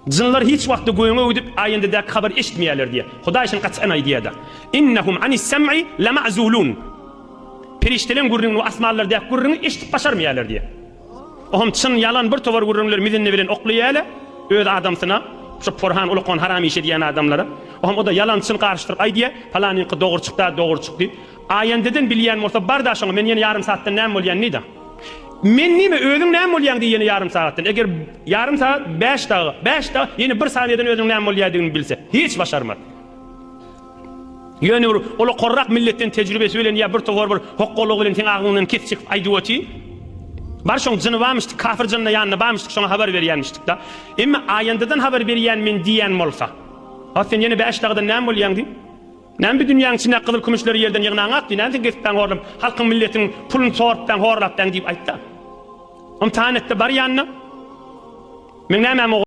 Jynlar hiç wagtda göňe gidip aýendedäki habary eşitmeýärler diýýär. Hudaý şuny gaçan aýdýar-da. Innehum anis-sem'i lema'zulun. Perişdeleň gürrüňini we asmanlardaky gürrüňi eşidip başarmaýarlar diýýär. Ohm çyn ýalan bir towar gürrüňleri mizinde bilen oklaýarlar öz adamsyna, şo porhan ulakan haram iş edýän adamlara. Ohm o-da ýalan çyn garyşdyryp aýdýar, palanyňky dogry çykda dogry çykdy. Aýendeden bilýän bolsa bar-da şoňa men ýene ýarym saatdan näme bolýan diý-da. Men nime özüň näme bolýaň diý ýene ýarym sagatdan. Eger ýarym sagat bäş dagy, bäş dagy ýene bir saniýadan özüniň näme bolýadygyny bilse, hiç başarmaz. Ýöne bir ulakanrak milletden tejribesi bilen ýa bir towar bir hokgalygy bilen seň agzyňdan kes çekip aýdyp oty. Bar şoň jyny barmyşdyk, kafir jynyna ýanynda barmyşdyk şoňa habar berýänmişdik-da. Emma aýandadan habar berýän men diýýän bolsa. A sen ýene bäş dagydan näme bolýaň diý. Näme bi dünýäň içindäki gyzyl kümüşleri ýerden ýygnaňak diý, näme sen gezipdäň horlap, halkyň milletiň puluny sorupdaň horlapdaň diýip aýtda. Ymtahan etde bar ýanyna. Meň nämäm.